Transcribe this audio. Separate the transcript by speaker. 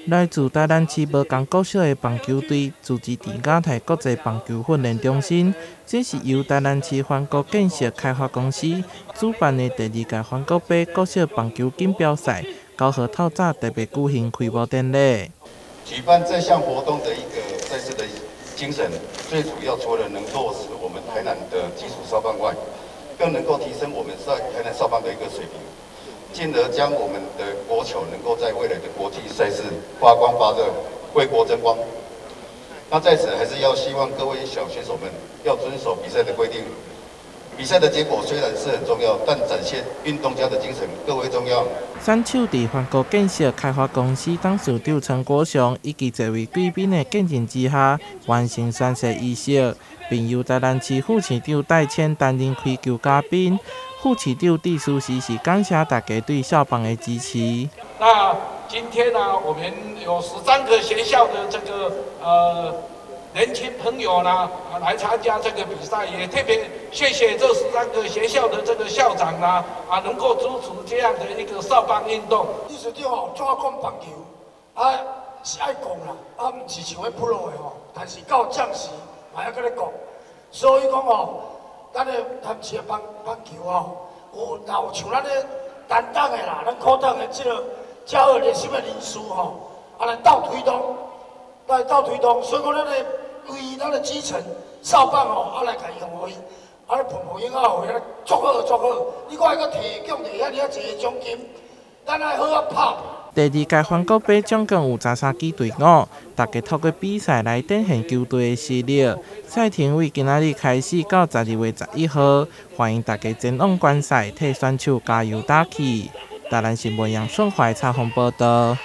Speaker 1: 來自台南市無仝國小的棒球隊，組織佇亞太國際棒球訓練中心。這是由台南市環國建設開發公司主辦的第二屆環國盃國小棒球錦標賽，9號透早特別舉行開幕典禮。
Speaker 2: 舉辦這項活動的一個賽事的精神，最主要除了能落實我們台南的基礎少棒外，更能夠提升我們在台南少棒的一個水平。進而將我們的國球能夠在未來的國際賽事發光發熱，為國爭光。那在此還是要希望各位小選手們要遵守比賽的規定。比賽的結果雖然是很重要，但展現運動家的精神更為重要。
Speaker 1: 選手佇環國建設開發公司董事長陳國雄以及這位貴賓的見證之下，完成宣誓儀式，並由台南市副市長戴謙擔任開球嘉賓。副市長致辭時是感謝大家對少棒的支持。
Speaker 3: 那今天呢，我們有13個學校的這個年輕朋友呢，來參加這個比賽，也特別謝謝這十三個學校的這個校長呢，能夠支持這樣的一個少棒運動。
Speaker 4: 理事長吼，怎講棒球，是愛講啦，毋是像彼 pro 的吼，但是到將時嘛猶閣咧講，所以講吼，咱的台南市的棒棒球吼，有若有像咱咧擔當的啦，咱苦黨的這個遮好熱心的人士吼，來鬥推動，來鬥推動，所以講咱的為咱的基層少棒吼，來共伊予伊，咧噴噴湧啊，予伊足好足好。你看伊閣提獎提遐爾仔濟獎金，咱愛好好拍。
Speaker 1: 第二屆環國盃總共有13支隊伍，大家透過比賽來展現球隊的實力。賽程為今仔日開始到12月11號，歡迎大家前往觀賽，替選手加油打氣。台南新聞楊順懷採訪報道。